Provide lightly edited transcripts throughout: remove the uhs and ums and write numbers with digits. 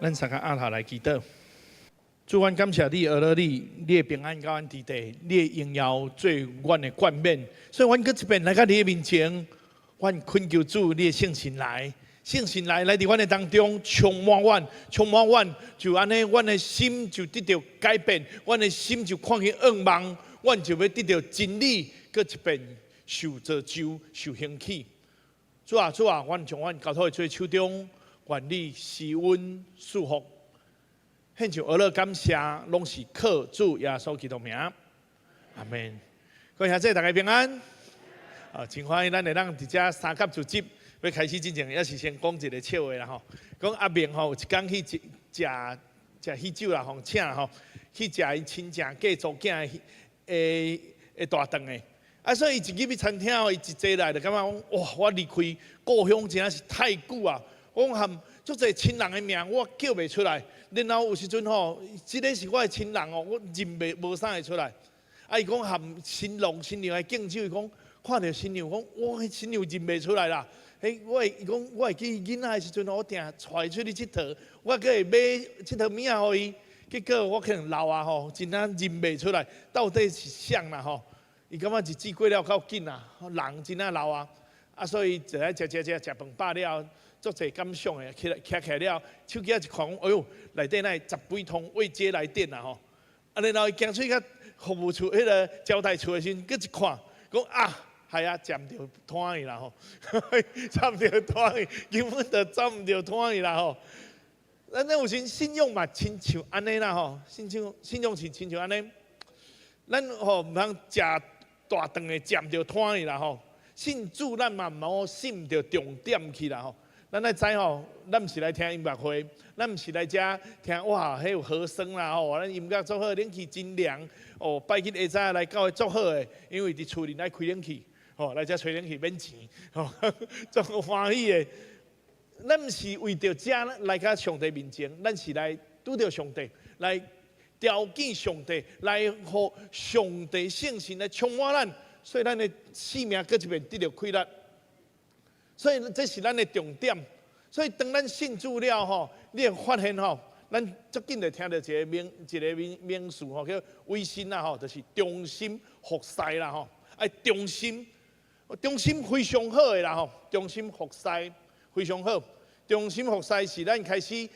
咱三個阿頭來祈禱。主，阮感謝你，阿樂你，你的平安佮阮佇地，你的榮耀做阮的冠冕。所以，阮閣一遍來到你的面前，阮懇求主，你的聖神來，聖神來來佇阮的當中，充滿阮，充滿阮，就按呢，阮的心就得著改變，阮的心就看見向望，阮就欲得著真理，閣一遍受造就、受興起。主啊，主啊，阮將阮交託佇主的手中，願你施恩賜福。獻上阿樂感謝，攏是靠主耶穌基督名。阿門。各位兄弟，大家平安。啊，真歡喜咱會當佇遮三甲聚集，欲開始之前，猶是先講一个笑話啦吼。講阿明吼，有一工去食食食喜酒啦，予請吼，去食𪜶親情過查某囝的的大頓的。啊，所以伊一入去餐廳吼，伊一坐來就感覺講，哇！我離開故鄉真正是太久啊！我講含足濟親人的名，我叫袂出來。然後有時陣吼，這个是我的親人哦，我認袂無啥會出來。啊，伊講含新郎新娘來敬酒，伊講看著新娘，講我彼新娘認袂出來啦。彼我會伊講我會記囡仔的時陣，我定帶出去𨑨迌，我閣會買𨑨迌物仔予伊。結果我可能老啊吼，真正認袂出來，到底是啥啦吼？伊感覺日子過了較緊啊，人真正老啊，啊所以就愛食食食食飯飽了。足濟感想的，起來徛起來了，手機仔一看，講，哎喲，內底哪會十幾通未接來電啊吼！啊，然後伊行出去服務處，彼个招待處的時陣，閣一看，講啊，係啊，佔著攤去啦吼，佔著攤去，根本就佔毋著攤去啦吼。咱有時信仰嘛，親像按呢啦吼，信仰信仰是親像按呢，咱吼毋通食大頓的佔著攤去啦吼。信主咱嘛毋好信毋著重點去啦吼。咱愛知吼，咱毋是來聽音樂會，咱毋是來遮聽哇，彼有和聲啦吼，咱音樂足好，冷氣真涼哦。拜日下早來教會足好的，因為佇厝裡愛開冷氣，吼來遮吹冷氣免錢，吼足歡喜的。咱毋是為著遮來到上帝面前，咱是來拄著上帝，來調見上帝，來予上帝聖神來充滿咱，所以咱的生命閣一遍得著氣力。所以這是咱的重點。所以當咱信主了吼，你會發現吼，咱足緊就聽著一个名詞吼，叫委身啦吼，就是忠心服侍啦吼，愛忠心，忠心非常好的啦吼，忠心服侍非常好，忠心服侍是咱開始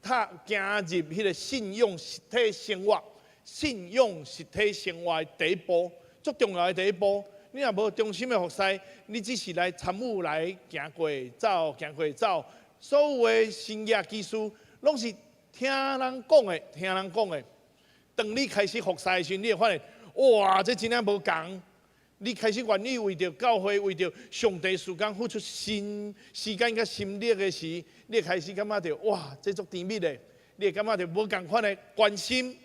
踏行入彼个信仰實體生活，信仰實體生活的第一步，足重要的第一步。你若無忠心的服侍，你只是來參與來行過走，行過走。所有的神蹟奇事，攏是聽人講的，聽人講的。當你開始服侍的時陣，你會發現，哇，這真正無仝。你開始願意為著教會、為著上帝事工付出心時間佮心力的時，你會開始感覺著，哇，這足甜蜜的。你會感覺著無仝款的關心，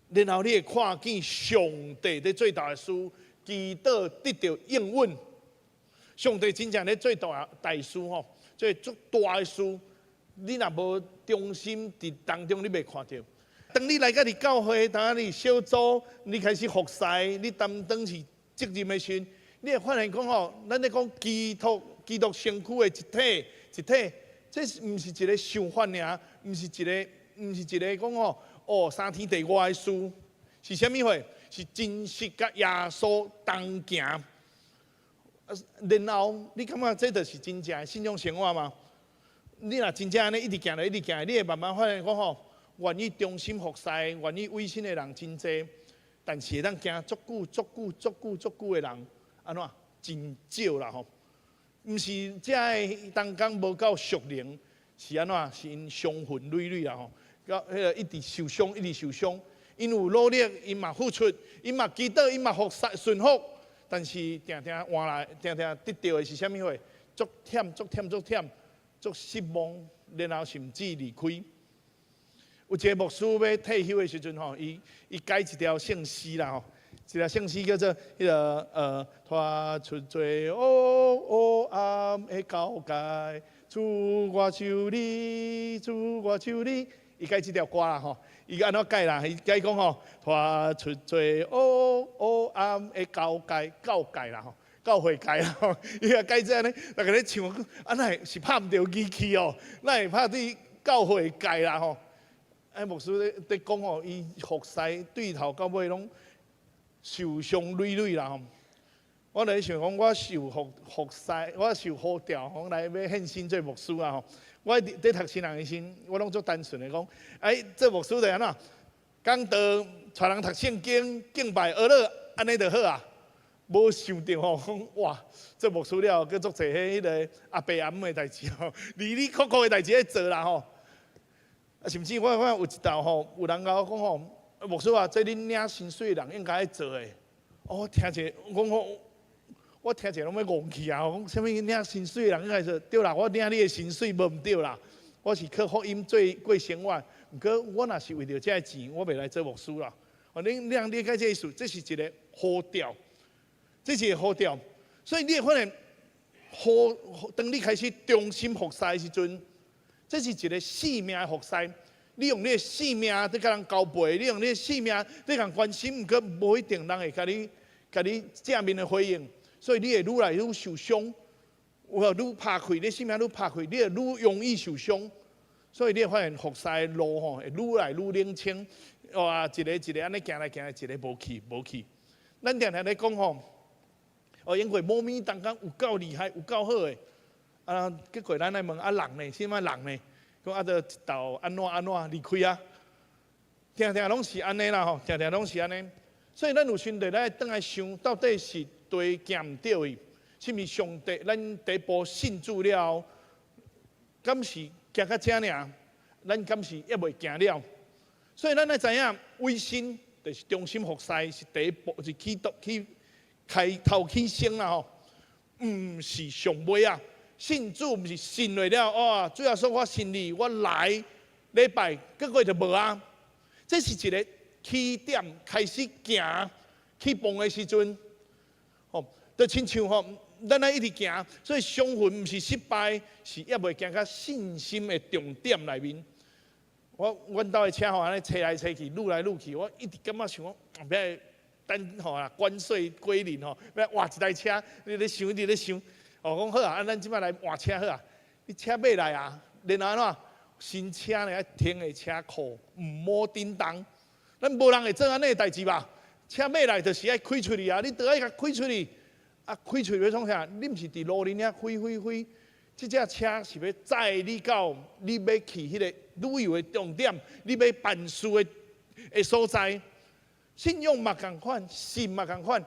然後你會看見上帝佇做大事，祈禱得著應允。上帝真正咧做大大事吼，做足大的事，你若無忠心佇當中，你袂看著。當你來到佇教會，當你小組，你開始服侍，你擔當起責任的時陣，你會發現講吼，咱咧講基督基督身軀的一體一體，這是毋是一个想法爾，毋是一个講吼，哦，三天地外的事，是啥物貨？是真實佮耶穌同行。然後你感覺這就是真正的信仰生活嗎？你若真正按呢一直行落，一直行，你會慢慢發現講吼，願意忠心服侍、願意委身的人真濟，但是會當行足久、足久、足久、足久的人，按怎？真少啦吼。毋是遮的同工無夠屬靈，是按怎？是𪜶傷痕累累啦吼，佮彼个一直受傷，一直受傷。𪜶有努力，𪜶嘛付出，𪜶嘛祈禱，𪜶嘛服侍順服，但是定定換來，定定得著的是啥物貨？足忝、足忝、足忝、足失望，然後甚至離開。有一個牧師欲退休的時陣吼，伊伊改一條聖詩啦吼，一條聖詩叫做彼个踏出罪惡黑暗的交界，主我求你，主我求你，伊改這條歌啦吼，伊按怎改啦？伊改講吼，踏出罪惡黑暗的交界，教界啦吼，教會界啦吼，伊也改這按呢，逐家咧唱，啊哪會是拍毋著語氣哦，哪會拍對？教會界啦吼。哎，牧師咧咧講吼，伊服侍對頭到尾攏受傷累累啦吼。我咧想講，我受服服侍，我受呼召，講來欲獻身做牧師啊吼。我佇咧讀神學的時，我攏足單純的講，哎，做牧師就按怎？講道，帶人讀聖經、敬拜、哀樂，按呢就好啊。無想著吼，講哇，做牧師了後，閣足濟彼彼个阿伯阿姆的代誌吼，哩哩扣扣的代誌愛做啦吼。啊，甚至我有一道吼，有人共我講吼，牧師啊，這恁領薪水的人應該愛做的。哦，我聽者，講我我聽者攏欲戇去啊！講啥物領薪水的人應該做？對啦，我領你的薪水無毋對啦。我是靠福音做過生活，毋過我若是為著這个錢，我袂來做牧師啦。哦，恁恁理解這個意思？這是一個呼召，這是一個呼召。所以你會發現，呼當你開始忠心服侍的時陣，這是一個性命的服侍。你用你的性命佇共人交陪，你用你的性命佇共關心，毋過無一定人會共你正面的回應，所以你會愈來愈受傷，有愈拍開，你性命愈拍開，你會愈容易受傷。所以你會發現服侍的路吼，會愈來愈冷清。哇，一个一个按呢行來行去，一个無去無去。咱定定咧講吼，哦，因為某咪同工有夠厲害，有夠好的。啊，結果咱來問啊人呢？啥物人呢？講啊，就一道按怎按怎離開啊，定定攏是按呢啦吼，定定攏是按呢。所以咱有時陣來轉來想，到底是對行毋對去？是毋是上帝？咱第一步信主了後，敢是行到遮爾？咱敢是猶未行了？所以咱愛知影，委身就是忠心服侍，是第一步，是起頭起開頭起先啦吼，毋是上尾啊。信主毋是信落了，哦，主耶穌我信你，我來禮拜，結果就無啊。這是一個起點，開始行起步的時陣，吼，就親像吼，咱愛一直行，所以傷痕毋是失敗，是猶未行到信心的終點內面。我阮兜的車吼，按呢揣來揣去，擄來擄去，我一直感覺想講，欲等吼啊，關稅歸零吼，欲換一台車，你咧想，一直咧想。哦，講好啊，啊，咱這擺來換車好啊。你車買來啊，然後按怎？新車呢，愛停佇車庫，毋好振動。咱無人會做按呢的代誌吧？車買來就是愛開出去啊，你都愛共開出去。啊，開出去欲創啥？你毋是佇路裡遐開開開，這隻車是欲載你到你欲去彼个旅遊的終點，你欲辦事的的所在。信仰嘛仝款，信嘛仝款，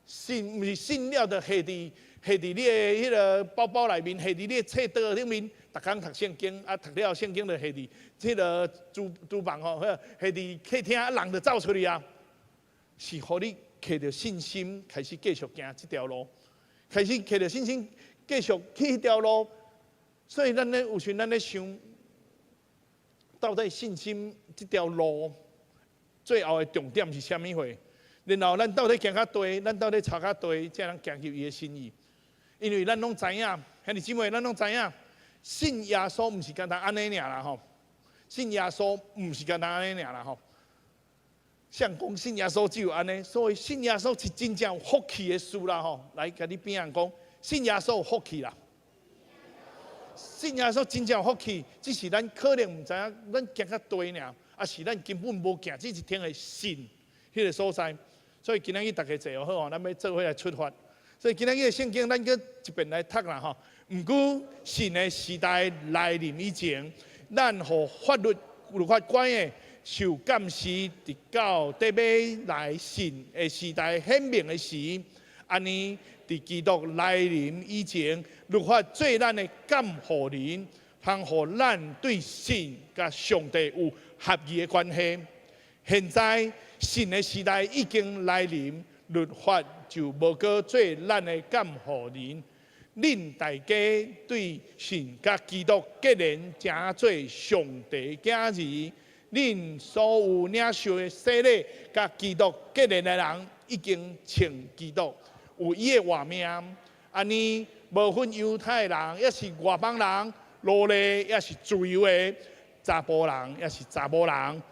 信毋是信了就下佇下佇你的彼个包包內面，下佇你的冊桌頂面，逐工讀聖經，啊讀了聖經就下佇這个廚廚房吼，下佇客廳，啊人就走出去啊，是予你摕著信心開始繼續行這條路，開始摕著信心繼續去彼條路。所以咱咧有時咱咧想，到底信心這條路最後的重點是啥物貨？然後咱到底行較對，咱到底差較對，才能行入伊的心意。因為咱攏知影，兄弟姊妹，咱攏知影，信耶穌毋是簡單按呢爾啦吼，信耶穌毋是簡單按呢爾啦吼。像講信耶穌只有按呢，所以信耶穌是真正有福氣的事啦吼。來，共你邊仔講，信耶穌有福氣啦。信耶穌真正有福氣，只是咱可能毋知影，咱行較對爾，抑是咱根本無行這一天的信彼个所在。所以今仔日大家坐好吼，咱欲做伙來出發。所以今仔日的聖經，咱閣一遍來讀啦吼。毋過神的時代來臨以前，咱予法律律法管的受監視，直到得欲來神的時代顯明的時，按呢佇基督來臨以前，律法做咱的監護人，通予咱對神佮上帝有合宜的關係。現在神的時代已經來臨，律法就無閣做咱的監護人。恁大家對神佮基督結連，成做上帝囝兒。恁所有領受的洗禮，佮基督結連的人，已經穿基督，有伊的活命。按呢，無分猶太人，抑是外邦人，奴隸抑是自由的，查埔人抑是查某人，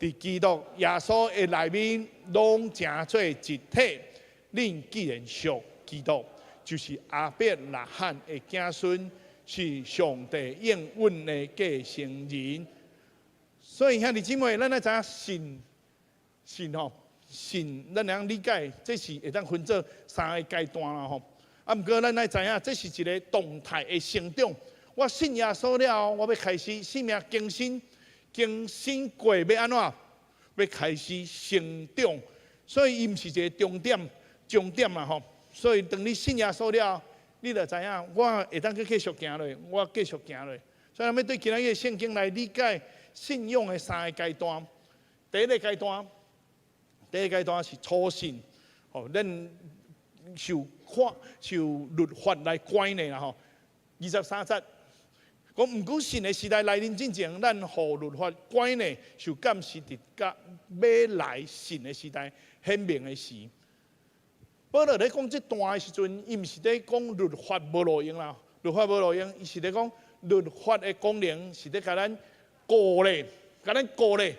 佇基督耶穌的內面，攏成做一體。恁既然屬基督，就是亞伯拉罕的子孫，是上帝應允的繼承人。所以兄弟姊妹，咱愛知影信信吼信，咱會當理解，這是會當分做三个階段啦吼。啊，毋過咱愛知影，這是一个動態的成長。我信耶穌了後，我欲開始生命更新，更新過欲按怎？欲開始成長，所以伊毋是一个終點，終點啦吼。所以當你信耶穌了後，你就知影，我會當閣繼續行落，我繼續行落。所以，咱欲對今仔日聖經來理解信仰的三个階段。第一个階段，第一个階段是初信，吼，咱受看受律法來管的啦吼。23節。講毋過神的時代來臨之前，咱予律法管呢，受監視直到欲來神的時代顯明的時。保羅咧講這段的時陣，伊毋是咧講律法無路用啦，律法無路用，伊是咧講律法的功能是咧共咱顧咧，共咱顧咧，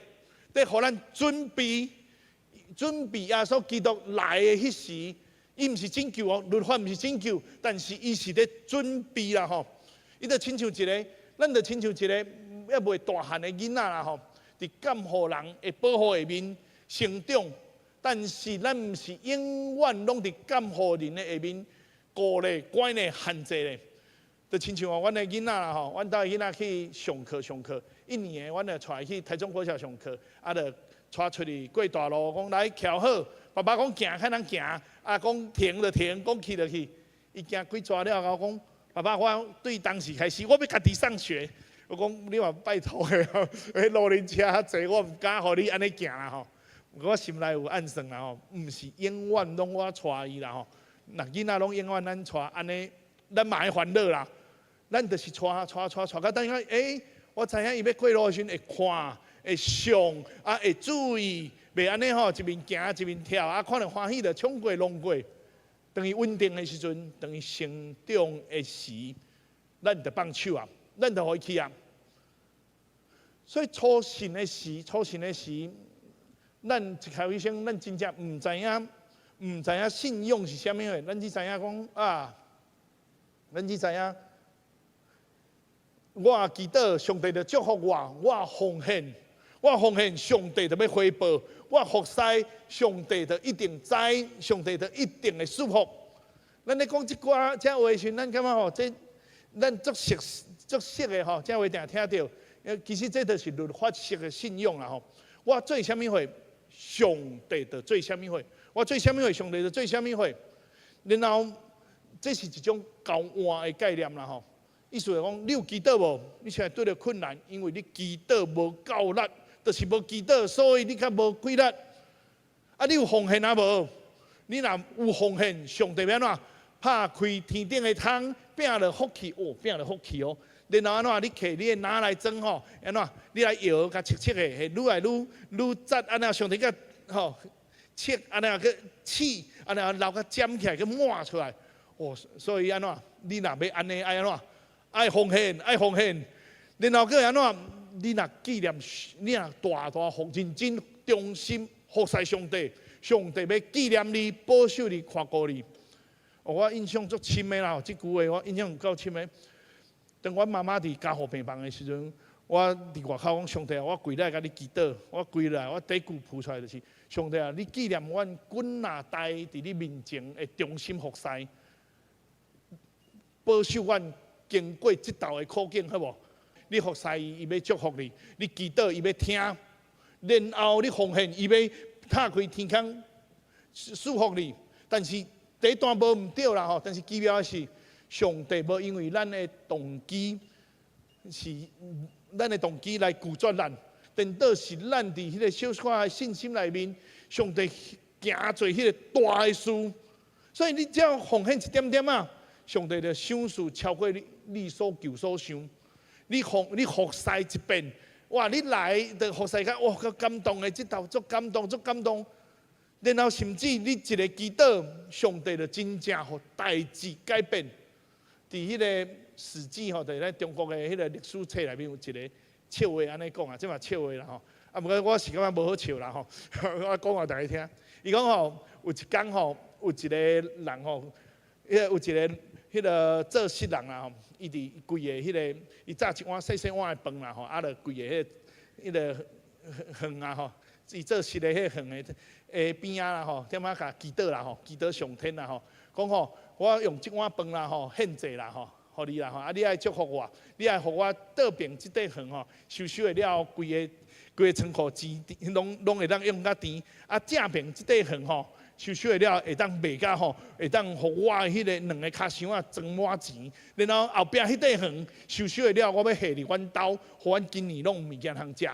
咧予咱準備準備耶穌基督來的彼時，伊毋是拯救哦，律法毋是拯救，但是伊是咧準備啦吼。伊就親像一个，咱就親像一个猶未大漢的囡仔啦吼，佇監護人的保護下面成長，但是咱毋是永遠攏佇監護人的下面顧咧、管咧、限制咧。就親像阮的囡仔啦吼，阮兜的囡仔去上課上課，一年的阮就帶伊去台中國小上課，啊，就帶出去過大路，講來徛好，爸爸講行，較通行，啊，講停就停，講去就去。伊行幾逝了後講，爸爸，我對當時開始，我欲家己上學。我講你嘛拜託的，彼路人車較濟，我毋敢予你按呢行啦吼。我心內有暗算啦吼，毋是永遠攏我帶伊啦吼。若囡仔攏永遠咱帶按呢，咱嘛會煩惱啦。咱就是帶帶帶帶到等下，欸，我知影伊欲過路的時陣會看、會想、啊會注意，袂按呢吼，一面行一面跳，啊看著歡喜就衝過攏過。當伊穩定的時陣，當伊成長的時，咱就放手啊，咱就予伊去啊。所以初信的時，初信的時，咱一開始先，咱真正毋知影，毋知影信仰是啥物貨，咱只知影講啊，咱只知影，我祈禱上帝就祝福我，我奉獻，我奉獻上帝就欲回報，我服侍上帝就一定知，上帝就一定會祝福。咱咧講這寡這話時，咱感覺吼，這咱足熟足熟的吼，這話定聽著。其實這就是律法式的信仰啦吼。我做啥物貨，上帝就做啥物貨；我做啥物貨，上帝就做啥物貨。然後，這是一種交換的概念啦吼。意思是講，你有祈禱無？你現在拄著困難，因為你祈禱無夠力，就是無祈禱，所以你較無氣力。啊，你有奉獻啊無？你若有奉獻，上帝欲按怎？拍開天頂的窗，變落福氣哦，變落福氣哦。然後按怎？你摕你的籃來裝吼，按怎？你來搖，共切切的，會愈來愈愈窄，按呢上帝閣吼切，按呢閣刺，按呢流較尖起來，閣滿出來。哦，所以按怎？你若欲按呢愛按怎？愛奉獻，愛奉獻。然後閣按怎？你若紀念，你若大大奉認真忠心服侍上帝，上帝欲紀念你，保守你，看顧你。哦，我印象足深的啦，這句話我印象有夠深的。當阮媽媽佇加護病房的時陣，我佇外口講上帝啊，我跪來共你祈禱，我跪來，我第一句浮出來就是上帝啊，你紀念阮幾若代佇你面前的忠心服侍，保守阮經過這道的苦境，好無？你服侍伊，伊欲祝福你；你祈禱，伊欲聽；然後你奉獻，伊欲打開天窗祝福你。但是第一段無毋對啦吼，但是奇妙的是，上帝無因為咱的動機是咱的動機來拒絕咱，顛倒是咱佇彼個小可的信心內面，上帝行做彼個大的事。所以你只要奉獻一點點仔，上帝就賞賜超過你你所求所想。你奉你服侍一遍，哇！你來就服侍甲哇，夠感動的，這頭足感動，足感動。然後甚至你一个祈禱，上帝就真正予代誌改變。佇彼个史記吼，佇咱中國的彼个歷史冊內面有一个笑話按呢講啊，這嘛笑話啦吼。啊，毋過我是感覺無好笑啦吼，我講予大家聽。伊講吼，有一工吼，有一个人吼，彼个有一个彼个做穡人啦吼，伊佇規个彼个，伊炸一碗細細碗的飯啦吼，啊，就規个彼個園啊吼，伊做穡的彼個園的邊仔啦吼，踮仔共祈禱啦吼，祈禱上天啦吼，講吼，我用這碗飯啦吼獻祭啦吼，予你啦吼，啊，你愛祝福我，你愛予我倒爿這塊園吼，收收會了後，規個規個倉庫錢攏攏會當用較甜，啊，正爿這塊園吼，收收會了會當賣甲吼，會當予我的彼个兩个跤箱仔裝滿錢，然後後壁彼塊園收收會了，我欲下佇阮兜，予阮今年攏有物件通食。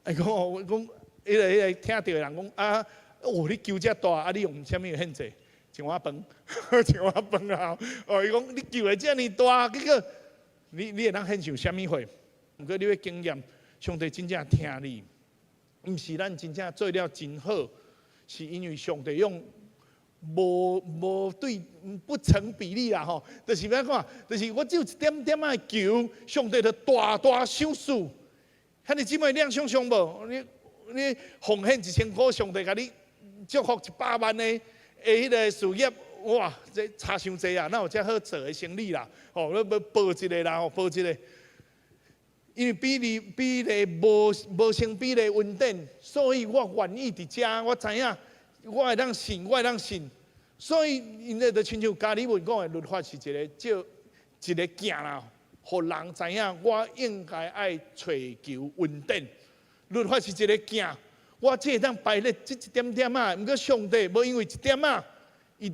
伊講哦，我講彼個聽著的人講啊，哦，你求遮大，啊，你用啥物獻祭？一碗飯，一碗飯啊！哦，伊講你求的遮爾大，結果你會當獻上啥物貨？毋過你欲經驗，上帝真正聽你，毋是咱真正做了真好，是因為上帝用無無對不成比例啦吼，就是欲看，就是我只有一點點仔求，上帝就大大賞賜。兄弟姊妹，你通想像無？你奉獻1000箍，上帝共你祝福100萬的彼个事業，哇！這差傷濟啊，哪有遮好做的生意啦？吼，你欲報一个啦，吼，報一个。因為比例無無成比例恩典，所以我願意佇遮，我知影我會當信，我會當信。所以𪜶咧就親像加爾文講的，律法是一個照一个鏡啦，予人知影我應該愛揣求恩典。律法是一个鏡，我只會當排咧這一點點仔，毋過上帝無因為一點仔，伊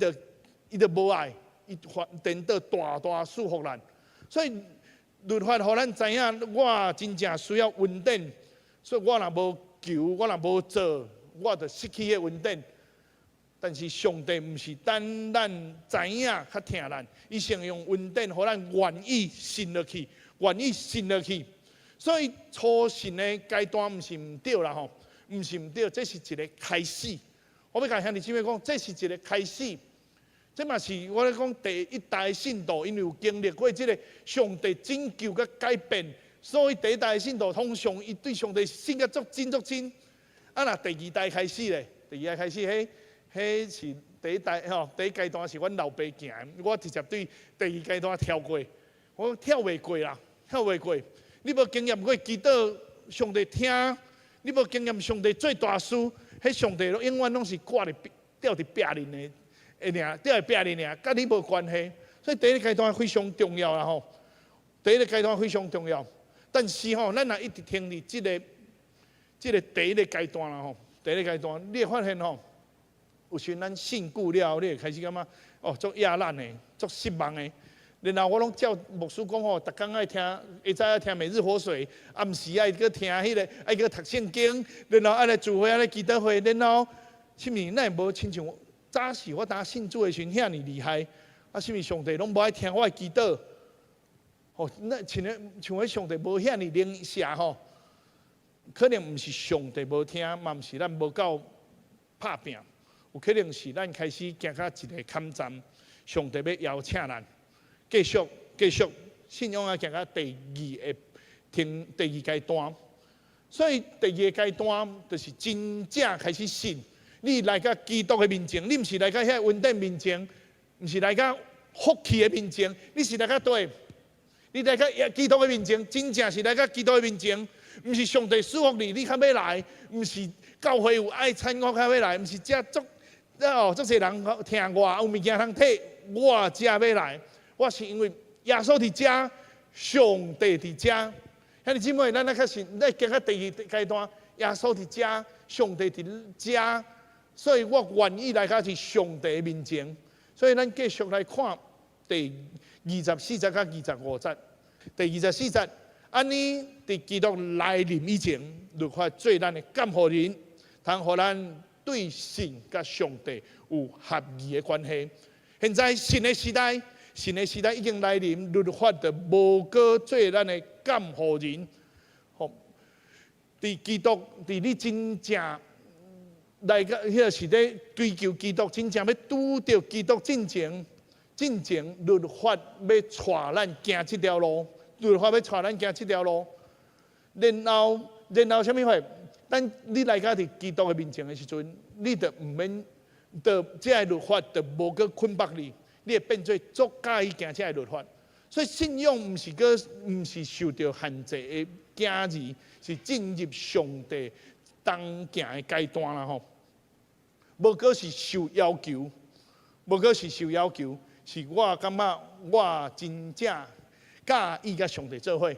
就無愛，伊反顛倒大大賜福咱。所以律法予咱知影，我真正需要恩典，所以我若無求，我若無做，我就失去彼個恩典。但是上帝毋是等咱知影較疼咱，伊先用恩典予咱願意信落去，願意信落去。所以初信的階段毋是毋對啦吼，毋是毋對，這是一个開始。我欲共兄弟姊妹講，這是一个開始。這嘛是我咧講第一代信徒，因為有經歷過這个上帝拯救佮改變，所以第一代信徒通常伊對上帝信甲足真足真。啊，若第二代開始咧，第二代開始，彼彼是第一代吼，第一階段是阮老爸行的，我直接對第二階段跳過，我跳袂過啦，跳袂過。你無經驗過祈禱，上帝聽；你無經驗上帝做大事，彼上帝攏永遠攏是掛佇吊佇壁面的。會爾，吊佇壁面爾，佮你無關係。所以第一個階段非常重要啦吼。第一個階段非常重要，但是吼，咱若一直停佇這個第一個階段啦吼，第一個階段，你會發現吼，有時咱信久了後，你會開始感覺哦，足厭懶的，足失望的。然後我攏照牧師講吼，逐工愛聽，下早愛聽每日活水，暗時愛閣聽彼個，愛閣讀聖經，然後愛來聚會，愛來祈禱會，然後是毋是？咱會無親像早時我當信主的時陣遐爾厲害，啊，是毋是上帝攏無愛聽我的祈禱？吼，那像咧像彼上帝無遐爾靈謝吼，可能毋是上帝無聽，嘛毋是咱無夠拍拚，有可能是咱開始行到一個坎站，上帝欲邀請咱繼續繼續信仰啊，行到第二个聽第二階段。所以第二个階段就是真正開始信。你來到基督的面前，你毋是來到遐恩典面前，毋是來到福氣的面前，你是來到佗？你來到基督的面前，真正是來到基督的面前，毋是上帝賜福你，你較欲來，毋是教會有愛餐我較欲來，毋是遮足哦，足濟人聽我有物件通提，我才欲來。我是因為耶穌佇遮，上帝佇遮。兄弟姊妹，咱來開始，咱行到第二階段，耶穌佇遮，上帝佇遮，所以我願意來到是上帝面前。所以咱繼續來看第二十四節佮25節。第二十四節，按呢佇基督來臨以前，律法做咱的監護人，通予咱對神佮上帝有合宜的關係。現在新的時代，新的時代已經來臨，律法就無閣做咱的監護人。吼，佇基督，佇你真正來個彼个是咧追求基督，真正欲拄著基督進前，進前律法欲帶咱行這條路，律法欲帶咱行這條路，然後，然後啥物貨？等你來到佇基督的面前的時陣，你就毋免，就這个律法就無閣捆綁你，你會變做足佮意行這个律法。所以信仰毋是閣毋是受著限制的囝兒，是進入上帝同行的階段啦吼。無閣是受要求，無閣是受要求，是我感覺我真正佮意佮上帝做伙。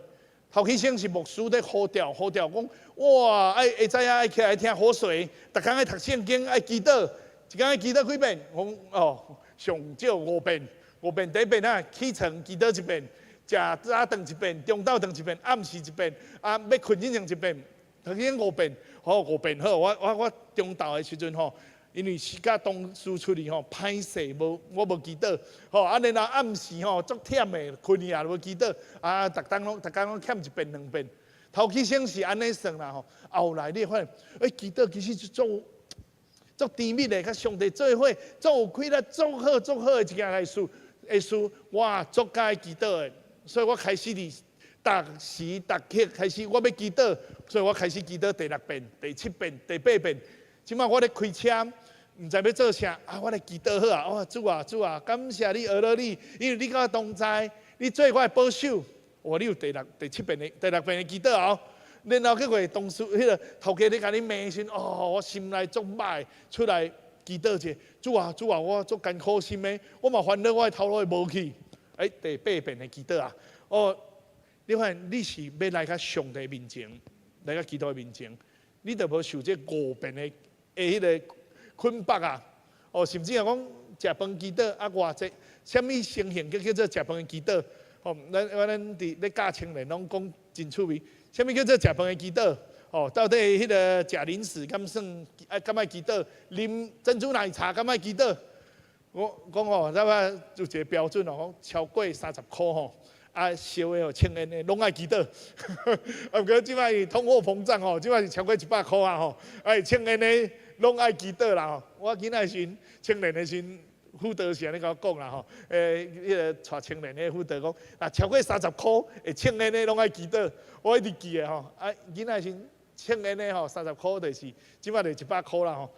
頭起先是牧師咧呼召，呼召講哇，愛會知影愛起來聽活水，逐工愛讀聖經，愛祈禱，一工愛祈禱幾遍？講哦，上少五遍，五遍第一遍啊，起床祈禱一遍，食早頓一遍，中晝頓一遍，暗時一遍，啊，欲睏之前一遍，頭先五遍，好五遍好，我中晝的時陣吼。因為是佮同事出去吼，歹勢無我無祈禱，吼啊然後暗時吼足忝的，睏去也無祈禱，啊，逐工攏逐工攏欠一遍兩遍，頭起先是按呢算啦吼，後來你會發現，欸，祈禱其實足足甜蜜的，佮上帝做伙，足有氣力，足好足好的一件代事，的事，我足佮意祈禱的，所以我開始佇逐時逐刻開始我欲祈禱，所以我開始祈禱第六遍、第七遍、第八遍，這擺我咧開車，毋知欲做啥啊！我來祈禱好啊！哦，主啊，主啊，感謝你，阿羅你，因為你佮我同在，你做我的保守。哇！你有第六、第七遍的、第六遍的祈禱哦。然後結果同事彼個頭家咧共你罵時，哦，我心內足歹，出來祈禱者，主啊，主啊，我足艱苦心的，我嘛煩惱我的頭路會無去。欸，第八遍的祈禱啊！哦，你發現你是欲來到上帝面前，來到基督的面前，你就無受這五遍的的彼個捆綁啊！哦，甚至講食飯祈禱啊，偌濟，啥物情形叫叫做食飯的祈禱？吼，咱我咱佇咧教青年攏講真趣味。啥物叫做食飯的祈禱？哦，到底彼個食零食敢算啊？敢愛祈禱？啉珍珠奶茶敢愛祈禱？我講吼，咱話有一個標準哦，講超過30箍吼，啊，燒的哦，抽菸的攏愛祈禱。啊，毋過這擺通貨膨脹吼，這擺是超過100箍啊吼，哎，抽菸的攏愛祈禱啦吼。我囡仔時青年的時，輔導是按呢共我講啦吼，欸，彼個帶青年的輔導講，若超過三十箍會抽菸的攏愛祈禱。我一直記得吼，啊，囡仔時抽菸的吼，三十箍就是，這擺就100箍啦吼。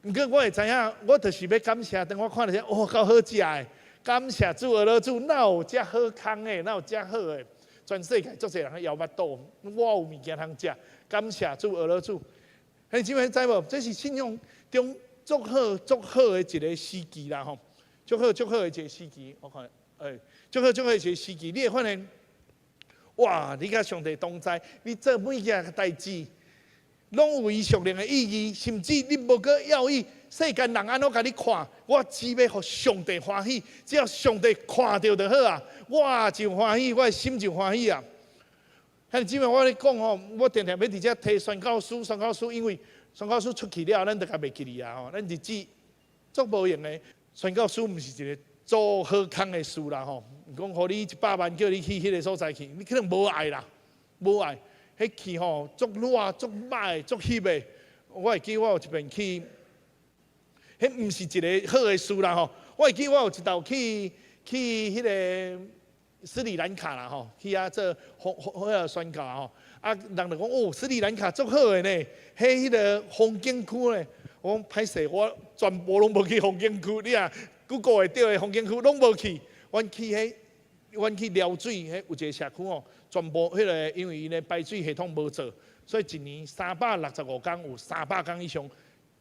毋過我會知影，我就是欲感謝，當我看著這，哇，夠好食的，感謝主阿羅主，哪有遮好康的，哪有遮好的？全世界足濟人咧枵腹肚，我有物件通食，感謝主阿羅主。兄弟姊妹知無？這是信仰中足好足好的一個時期啦吼，足好足好的一個時期，我看，欸，足好足好的一個時期，你會發現，哇！你佮上帝同在，你做每件代誌，攏有伊屬靈的意義，甚至你無閣要意世間人按怎共你看，我只欲予上帝歡喜，只要上帝看著就好啊，我就歡喜，我的心就歡喜啊。兄弟姊妹，我咧講吼，我定定欲佇遮提宣教書，宣教書，因為宣教書出去了，咱就共袂記哩啊吼。咱日子足無閒的，宣教書毋是一個做好康的事啦吼。講予你100萬叫你去彼個所在去，你可能無愛啦，無愛。彼去吼足熱、足歹、足翕的。我會記我有一遍去，彼毋是一個好的事啦吼。我會記我有一道去彼個斯里蘭卡啦吼，去遐做風彼個宣教吼。啊，人就講哦，斯里蘭卡足好的呢，彼彼個風景區呢。我講歹勢，我全部攏無去風景區，你若 Google 會著的風景區攏無去。阮去彼，阮去撩水，彼有一個社區吼，全部彼個因為𪜶的排水系統無做，所以一年365工有300工以上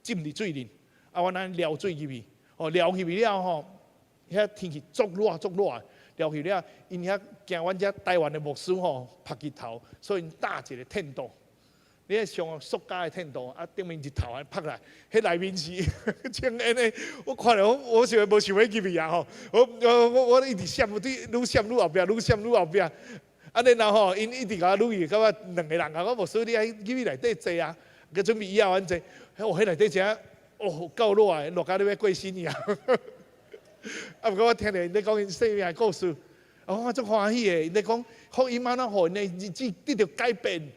浸佇水裡。啊，阮按呢撩水入去，哦，撩入去了吼，遐天氣足熱足熱，撩去了，𪜶遐驚阮遮台灣的牧師吼曝日頭，所以𪜶搭一個天罩。你彼像塑膠的天罩，啊，頂面日頭按呢曝來，彼內面是穿煙的，我看著我我想無想欲入去啊吼，我我我我一直閃對，愈閃愈後壁，愈閃愈後壁，啊然後吼，𪜶一直共我愈去，到尾兩個人共我牧師，你愛入去內底坐啊，閣準備以後阮坐，哦，彼內底真哦夠熱的，熱甲你欲過身去啊！啊，毋過我聽著𪜶咧講𪜶生命的故事，哦，我足歡喜的，𪜶咧講福音按怎予𪜶的日子得著改變。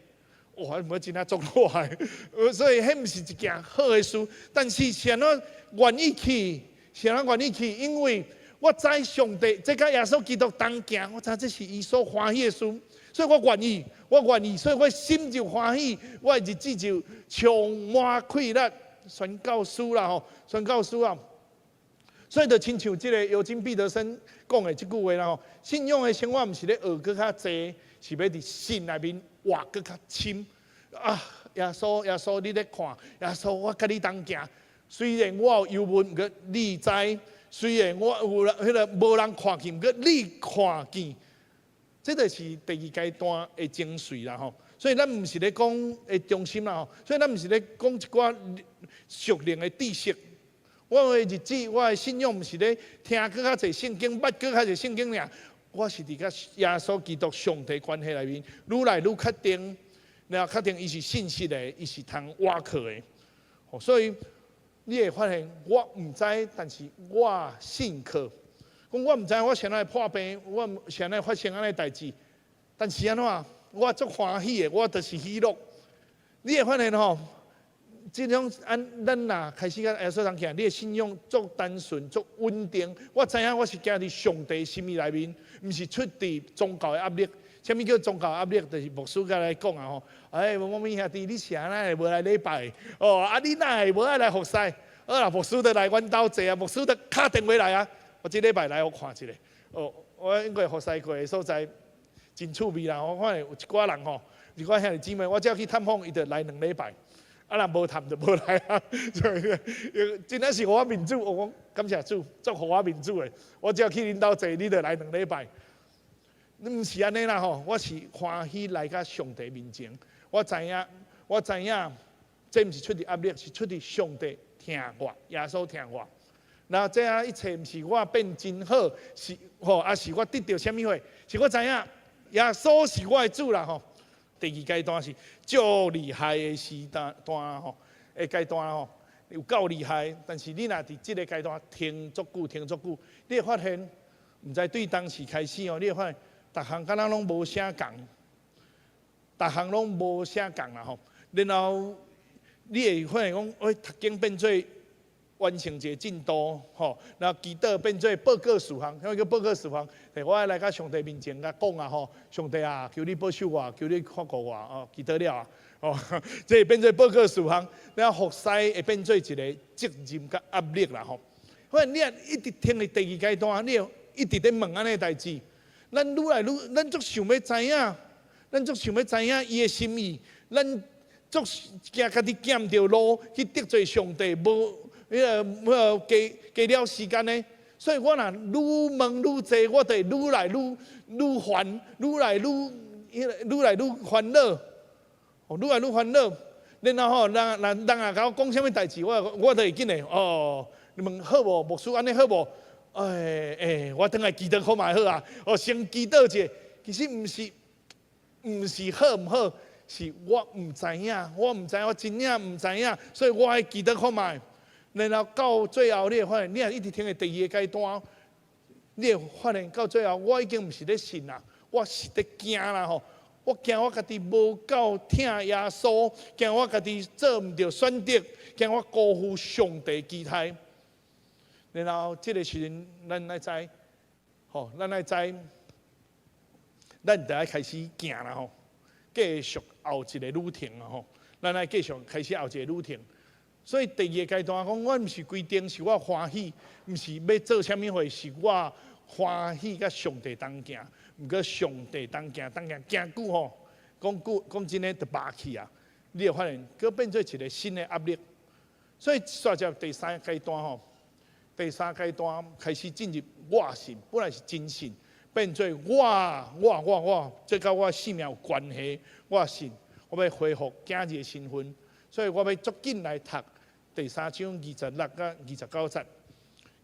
哇！毋過真正足熱的，所以彼毋是一件好的事。但是是按怎願意去？是按怎願意去？因為我知上帝，這佮耶穌基督同行，我知這是伊所歡喜的事，所以我願意，我願意，所以我心就歡喜，我的日子就充滿快樂。宣教師啦吼，宣教師啊，所以就親像這个尤金彼得森講的這句話啦吼，信仰的生活毋是咧學閣較濟，是欲佇信內面活閣較深。啊，耶穌，耶穌，你咧看，耶穌，我佮你同行。雖然我有憂悶，毋過你知；雖然我有彼个無人看見，毋過你看見。這就是第二階段的精髓啦吼。所以咱毋是咧講的中心啦吼。所以咱毋是咧講一寡屬靈的知識。我的日子，我的信仰毋是咧聽閣較濟聖經，捌閣較濟聖經爾。我是佇佮耶穌基督上帝關係內面，愈來愈確定，然後確定伊是信實的，伊是通倚靠的。所以你會發現，我毋知，但是我信靠。講我毋知我啥會破病，我啥會發生按呢代誌，但是按怎，我足歡喜的，我就是喜樂。你會發現吼，這種按咱若開始佮耶穌同行，你的信仰足單純、足穩定。我知影我是行佇上帝心意內面，毋是出佇宗教的壓力。啥物叫宗教壓力？就是牧師共來講啊吼。哎，某某兄弟，你是按怎會無來禮拜？哦，啊，你哪會無愛來服侍？好啦，牧師就來阮兜坐啊，牧師就敲電話來啊。我這禮拜來我看一下。哦，我應該服侍過的所在真趣味啦。我看有一寡人吼，一寡兄弟姊妹，我只要去探訪，伊就來兩禮拜。啊，若無探就無來啊。所以真正是予我面子，我講感謝主，足予我面子的。我只要去恁兜坐，你就來兩禮拜。毋是按呢啦吼，我是歡喜來到上帝面前。我知影，我知影，這毋是出佇壓力，是出佇上帝疼我，耶穌疼我。那這樣一切毋是我變真好，是吼，抑是我得著啥物貨？是我知影，耶穌是我的主啦吼。第二階段是足厲害的時段吼，的階段吼，有夠厲害。但是你若佇這个階段停足久，停足久，你會發現，毋知對當時開始哦，你會發現，逐項敢若攏無啥仝，逐項攏無啥仝啦吼。然後你會發現講，喂，讀經變做完成一個進度吼，然後祈禱變做報告事項，啥物叫報告事項？我愛來到上帝面前共講啊吼，上帝啊，求你保守我，求你看顧我哦，祈禱了啊，哦，這會變做報告事項，然後服侍會變做一個責任佮壓力啦吼。反正你若一直停佇第二階段，你會一直咧問按呢代誌。咱愈來愈，咱足想欲知影，咱足想欲知影伊的心意，咱足驚家己行毋著路去得罪上帝，無彼个彼个加加了時間呢。所以我若愈問愈濟，我就會愈來愈愈煩，愈來愈彼个愈來愈煩惱，哦，愈來愈煩惱。然後吼，人人人若共我講啥物代誌，我我就會緊的哦。你問好無？牧師按呢好無？哎哎，我轉來祈禱看覓好啊！哦，先祈禱者，其實毋是毋是好毋好，是我毋知影，我毋知，我真正毋知影，所以我愛祈禱看覓。然後到最後，你會發現，你若一直停佇第二个階段，你會發現到最後，我已經毋是咧信啦，我是咧驚啦吼！我驚我家己無夠疼耶穌，驚我家己做毋著選擇，驚我辜負上帝期待。然後這个時陣，咱愛知，吼，咱愛知，咱就愛開始行啦吼，繼續後一个旅程啊吼，咱愛繼續開始後一個旅程。所以第二个階段講，我毋是規定是我歡喜，毋是欲做啥物貨，是我歡喜佮上帝同行。毋過上帝同行同行行久吼，講久講真的就飽去啊！你會發現，閣變做一個新的壓力。所以煞接第三階段吼。第三階段開始進入我信，本來是真信，變做我我我我，這佮我性命有關係。我信，我欲恢復囝兒的身份，所以我欲足緊來讀第三章二十六佮二十九節。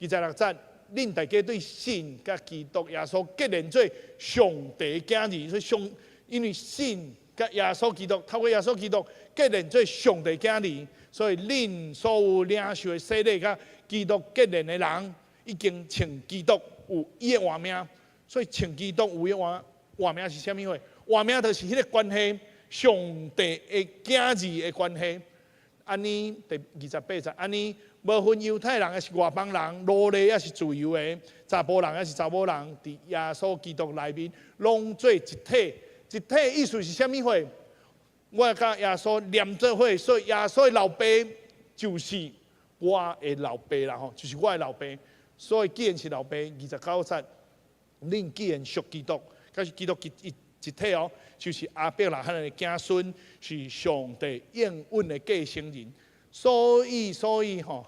二十六節，恁大家對神佮基督耶穌結連做上帝囝兒，所以上因為神佮耶穌基督，透過耶穌基督結連做上帝囝兒，所以恁所有領受的洗禮佮基督結連的人，已經穿基督有伊的活命，所以穿基督有伊的活活命是啥物貨？活命就是彼个關係，上帝的囝兒的關係。按呢第二十八節，按呢無分猶太人抑是外邦人，奴隸抑是自由的，查埔人抑是查某人，佇耶穌基督內面，攏做一體。一體意思是啥物貨？我佮耶穌連做伙，所以耶穌的老爸就是我的老爸啦吼，就是我的老爸。所以既然是老爸，29節，恁既然屬基督，佮是基督一體哦，就是亞伯拉罕的子孫，是上帝應允的繼承人。所以吼，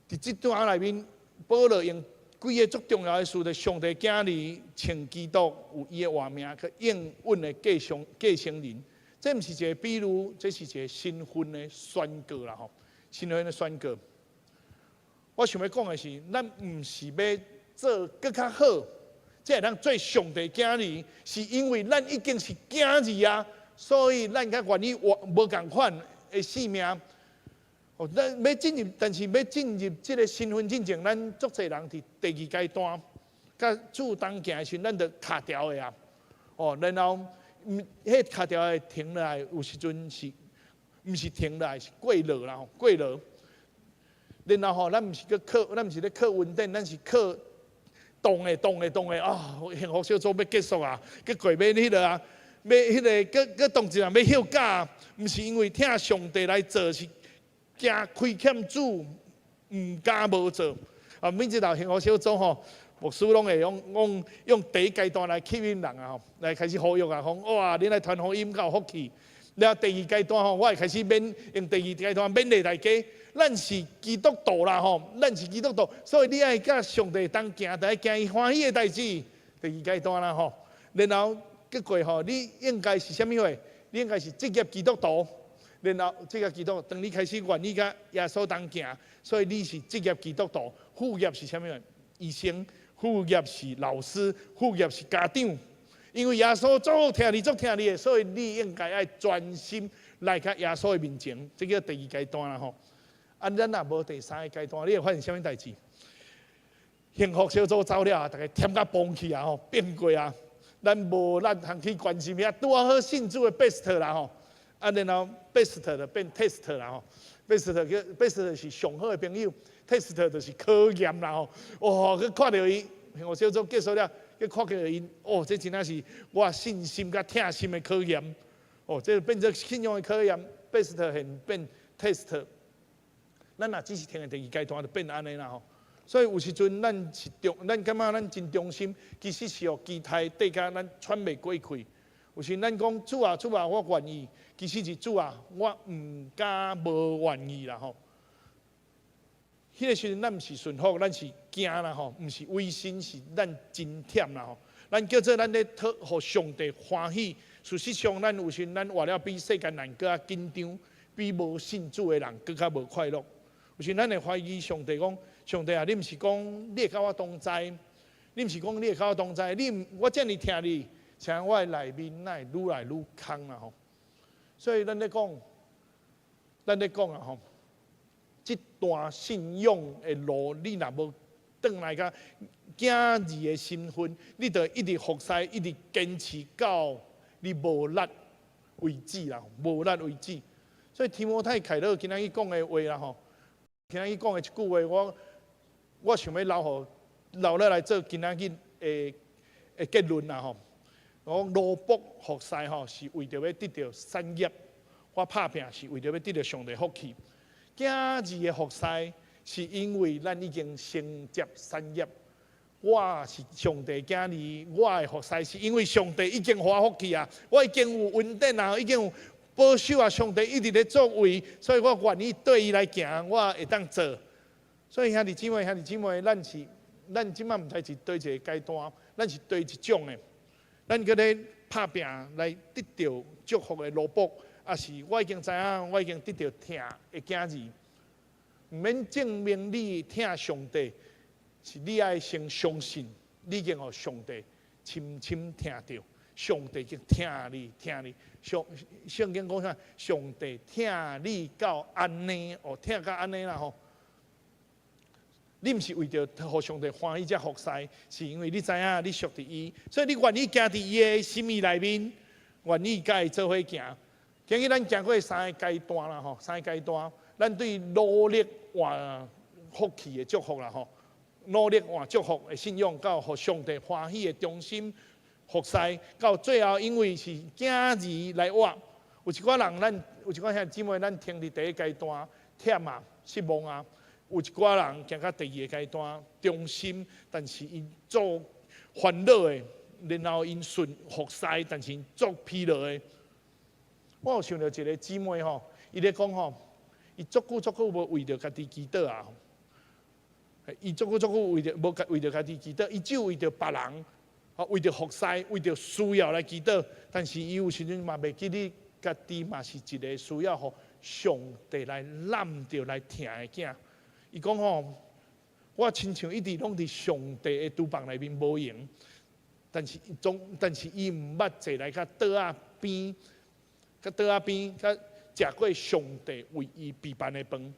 佇這段內面，保羅用幾个足重要的詞，就上帝囝兒穿基督有伊的活命去應允的繼承人。這毋是一個比喻，這是一個身份的宣告啦吼，身份的宣告。我想欲講的是，咱毋是欲做閣較好，才會當做上帝囝兒，是因為咱已經是囝兒啊，所以咱較願意活無仝款的性命。哦，咱欲進入，但是欲進入這个身份認證，咱足濟人佇第二階段，佮主同行的時陣，咱就卡牢的啊。哦，然後，彼个卡牢的停落來，有時陣是，毋是停落來，是過落啦，過落。然後吼，咱毋是閣靠，咱毋是咧靠恩典，咱是靠動的、動的、動的啊！幸福小組欲結束啊，閣過欲彼个啊，欲彼个閣閣動一下欲歇假，毋是因為疼上帝來做，是驚虧欠主，毋敢無做。啊，每一道幸福小組吼，牧師攏會用第一階段來吸引人啊，吼，來開始呼籲啊，講哇，恁來傳福音較有福氣。了第二階段吼，我會開始勉用第二階段勉勵大家。咱是基督徒啦吼，咱是基督徒，所以你愛佮上帝同行，著愛行伊歡喜的代誌。第二階段啦吼，然後結果吼，你應該是啥物貨？你應該是職業基督徒。然後職業基督徒，當你開始願意佮耶穌同行，所以你是職業基督徒。副業是啥物貨？醫生，副業是老師，副業是家長。因為耶穌足疼你，足疼你的，所以你應該愛專心來到耶穌的面前。這叫第二階段啦吼。啊，咱若無第三个階段，你會發現啥物代誌？幸福小組走了，逐家忝甲崩去啊吼，變過啊。咱無咱通去關心遐，拄仔好信主的 best 啦吼。啊，然後 best 就變 test 啦吼。best 叫 best 是上好的朋友，test 就是考驗啦吼。哇，閣看著伊幸福小組結束了，閣看著𪜶，哦，這真正是我信心佮疼心的考驗。哦，這變做信仰的考驗，best 現變 test。咱若只是停佇第二階段，就變按呢啦吼。所以有時陣咱是忠，咱感覺咱真忠心，其實是予期待綴甲咱喘袂過氣。有時咱講主啊主啊，我願意，其實是主啊，我毋敢無願意啦吼。彼个時陣咱毋是順服，咱是驚啦吼，毋是違心，是咱真忝啦吼。咱叫做咱咧討予上帝歡喜，事實上咱有時咱活了比世間人閣較緊張，比無信主的人閣較無快樂。有時咱會懷疑上帝講：上帝啊，你毋是講你會佮我同在？你毋是講你會佮我同在？你毋我遮爾疼你，像我的內面哪會愈來愈空啦吼？所以咱咧講啊吼，這段信仰的路，你若無轉來佮囝兒的身份，你就一直服侍，一直堅持到你無力為止啦，無力為止。所以提摩太凱勒今仔日講的話啦吼，今仔日講的一句話，我想欲留落來做今仔日的結論啦吼。我講奴僕服侍吼，是為著欲得著產業；我拍拚是為著欲得著上帝福氣。囝兒的服侍是因為咱已經承接產業。我是上帝囝兒，我的服侍是因為上帝已經予我福氣啊，我已經有恩典啊，已經有保守啊，上帝一直咧作為，所以我願意綴伊來行，我會當做。所以兄弟姊妹，兄弟姊妹，咱這擺毋知是佗一个階段，咱是佗一種的。咱閣咧拍拚來得著祝福的奴僕，抑是我已經知影，我已經得著疼的囝兒。毋免證明你疼上帝，是你愛先相信，你已經予上帝深深疼著，上帝已經疼你，疼你。上聖經講啥？上帝疼你到按呢，哦，疼到按呢啦吼。你毋是為著予上帝歡喜才服侍，是因為你知影你屬佇伊，所以你願意行佇伊的心意內面，願意佮伊做伙行。今日咱行過三个階段啦吼，三个階段，咱對努力換福氣的祝福啦吼，努力換祝福的信仰，到予上帝歡喜的忠心服侍，到最後因為是囝兒來活，有一寡人咱有一寡兄弟姊妹，咱停佇第一階段，忝啊，失望啊。有一寡人行到第二个階段，忠心，但是𪜶做煩惱的，然後𪜶順服侍，但是𪜶做疲勞的。我有想著一个姊妹吼，伊咧講吼，伊足久足久無為著家己祈禱啊。伊足久足久為著無為著家己祈禱，伊只有為著別人，吼為著服侍，為著需要來祈禱。但是伊有時陣嘛袂記得家己嘛是一个需要予上帝來攬著來疼的囝。伊講吼，我親像一直攏佇上帝的廚房內面無閒，但是伊毋捌坐來較桌仔邊，較桌仔邊，較食過上帝為伊備辦的飯。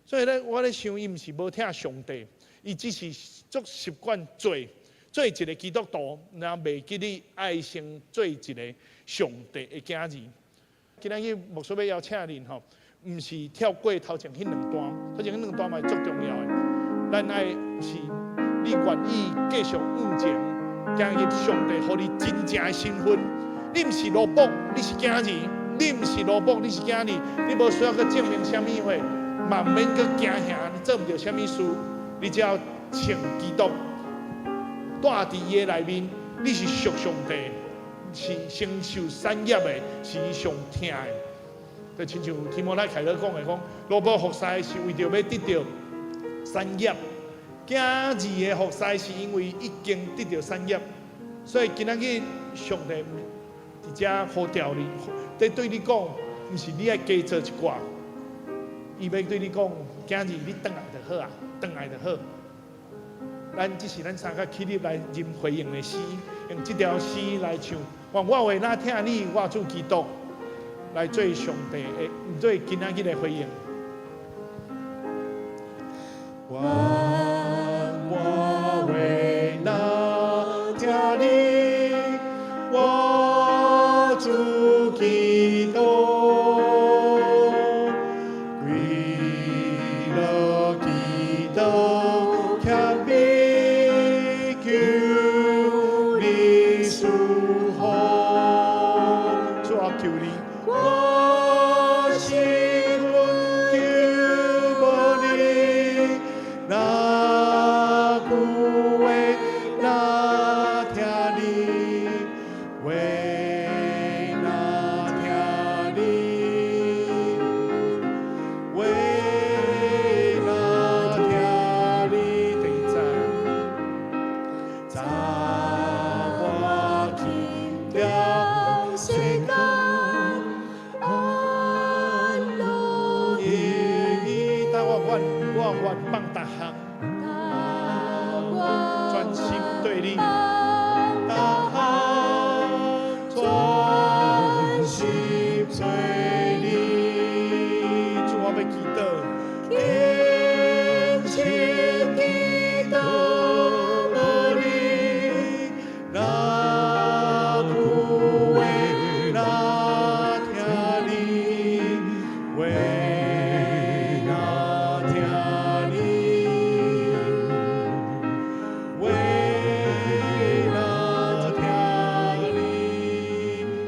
所以咧，我咧想，伊毋是無疼上帝，伊只是足習慣做做一个基督徒，然後袂記得愛先做一个上帝的囝兒。今仔日牧師欲邀請恁吼，毋是跳過頭前彼兩段，頭前彼兩段嘛是足重要的。咱愛是你願意繼續向前，行入上帝予你真正的身份。你毋是奴僕，你是囝兒；你毋是奴僕，你是囝兒。你無需要閣證明啥物貨，嘛毋免閣驚嚇，你做毋著啥物事，你只要穿基督，住佇伊的內面，你是屬上帝，是承受產業的，是伊上疼的。就親像提摩太凱勒講的講，奴僕服侍是為著欲得著產業，囝兒的服侍是因為已經得著產業，所以今仔日上帝佇遮呼召你，佇對你講，毋是你愛加做一寡，伊欲對你講，囝兒你轉來就好啊，轉來就好。咱這是咱三個起立來認回應的詩，用這條詩來唱。願我話若疼你，我主基督來做上帝的，做今仔日的回應。願我話若疼你，我主基督，為了基督謙卑，求你賜福。主啊，求你。我身份求無你，若久話若疼你，話若疼你，話若疼你，第二節，早我去了世間安樂意，但我願放逐項，專心對你，逐項專心對你，主我欲祈禱，虔誠祈禱無你，若久話若疼你，話若疼你，話若疼你。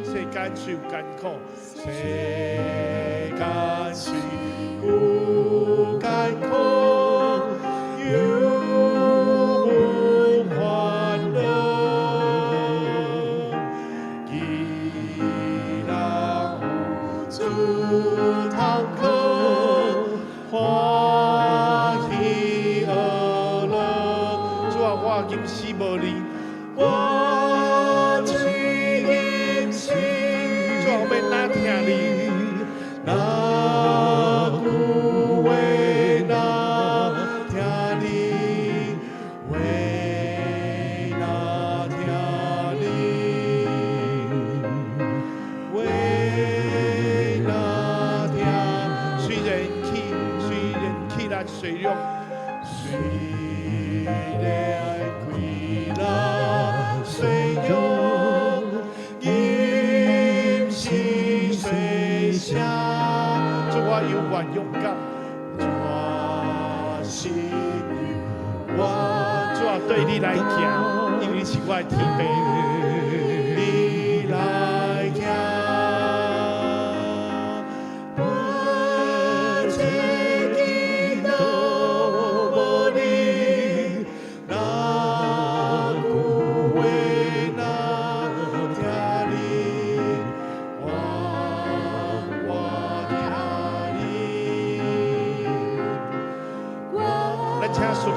世間雖有艱苦，世間雖有艱苦，猶有歡樂。既然有主同去，歡喜樂樂。主啊，我今死無你，我今死。主啊，我欲若疼你，若久話若疼你，話若疼你，話若疼。雖然氣力衰弱，雖然氣力衰弱，飲食雖少，主我猶原勇敢，主我心我主啊，對你來行，因為你是我的天父，你來行。我這祈禱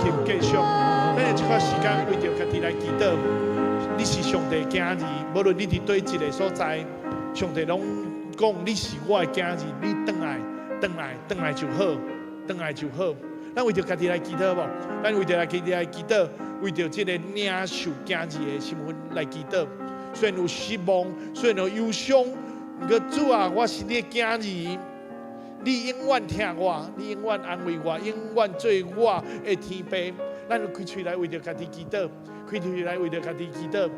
琴繼續。咱的這塊時間為著家己來祈禱。你是上帝囝兒，無論你佇佗一个所在，上帝攏講你是我的囝兒，你轉來，轉來，轉來就好，轉來就好。咱為著家己來祈禱無？咱為著來家己來祈禱，為著這個領受囝兒的身份來祈禱。雖然有失望，雖然有憂傷，毋過主啊，我是你的囝兒，你永遠疼我，你永遠安慰我，永遠做我的天父。咱就開喙來為著家己祈禱，開喙來為著家己祈禱。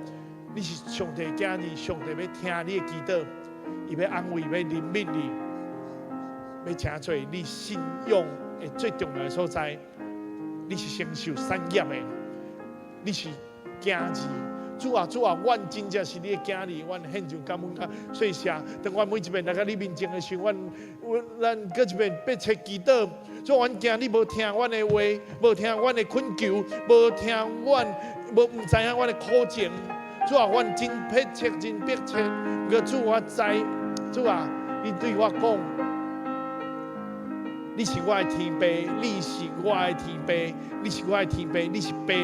你是上帝囝兒，上帝欲聽你的祈禱，伊欲安慰，欲憐憫你，欲成做你信仰的最重要的所在。你是承受產業的，你是囝兒。主啊，主啊，阮真正是你的囝兒，阮獻上感恩佮謝謝。當阮每一遍來到你面前的時候，阮閣一遍迫切祈禱。主，阮驚你無聽阮的話，無聽阮的懇求，無聽阮，無毋知影阮的苦情。主啊，阮真迫切，真迫切。毋過主，我知，主啊，你對我講，你是我的天父，你是我的天父，你是我的天父，你是爸。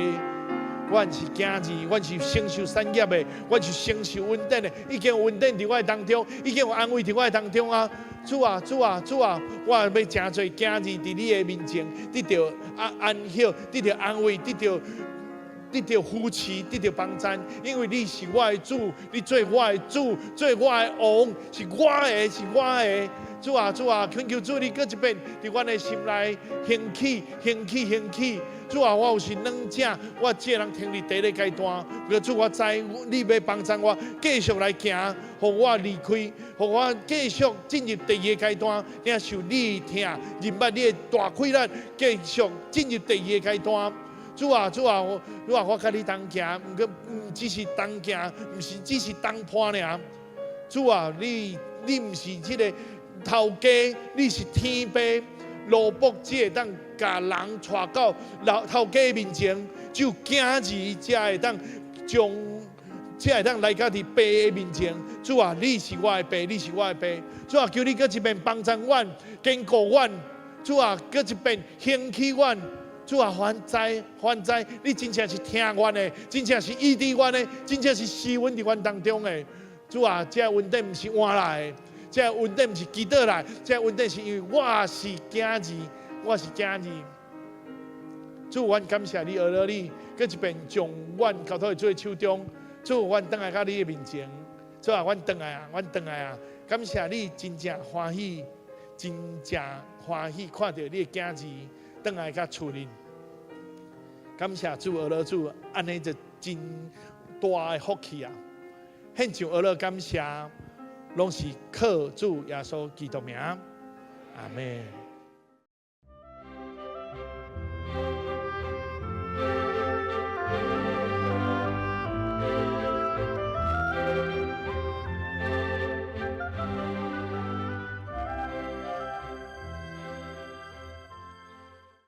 阮是囝兒，阮是承受產業的，阮是承受恩典的，已經有恩典佇我的當中，已經有安慰佇我的當中啊！主啊，主啊，主啊，我欲成做囝兒佇你的面前，得著安安息，得著安慰，得著扶持，得著幫贊，因為你是我的主，你做我的主，做我的王，是我的，是我的。主啊，主啊，懇求主你閣一遍佇阮的心內興起，興起，興起。主啊，我有時軟正，我這個人停佇第一個階段。毋過主，我知你欲幫贊我，繼續來行，予我離開，予我繼續進入第二個階段，領受你的疼，認捌你的大氣力，繼續進入第二個階段。主啊，主啊，主啊，我佮你同行，毋過毋只是同行，毋是只是同伴爾。主啊，你毋是這个頭家，你是天父，奴僕只會當共人帶到老頭家面前，只有囝兒才會當將，才會當來到佇爸的面前。主啊，你是我的爸，你是我的爸。主啊，求你閣一遍幫贊阮，堅固阮。主啊，閣一遍興起阮。主啊，予阮知，予阮知，你真正是疼阮的，真正是醫治阮的，真正是施恩佇阮當中的。主啊，這恩典毋是換來的，這恩典毋是祈禱來，這恩典是因為我是囝兒，我是囝兒。主，阮感謝你，阿羅你，閣一遍將阮交託佇主的手中。主，阮轉來到你的面前。主啊，阮轉來啊，阮轉來啊！感謝你真正歡喜，真正歡喜看著你的囝兒轉來佮厝裡。感謝主，阿羅主，按呢就真大的福氣啊！獻上阿羅感謝，攏是靠主耶穌基督名，阿們。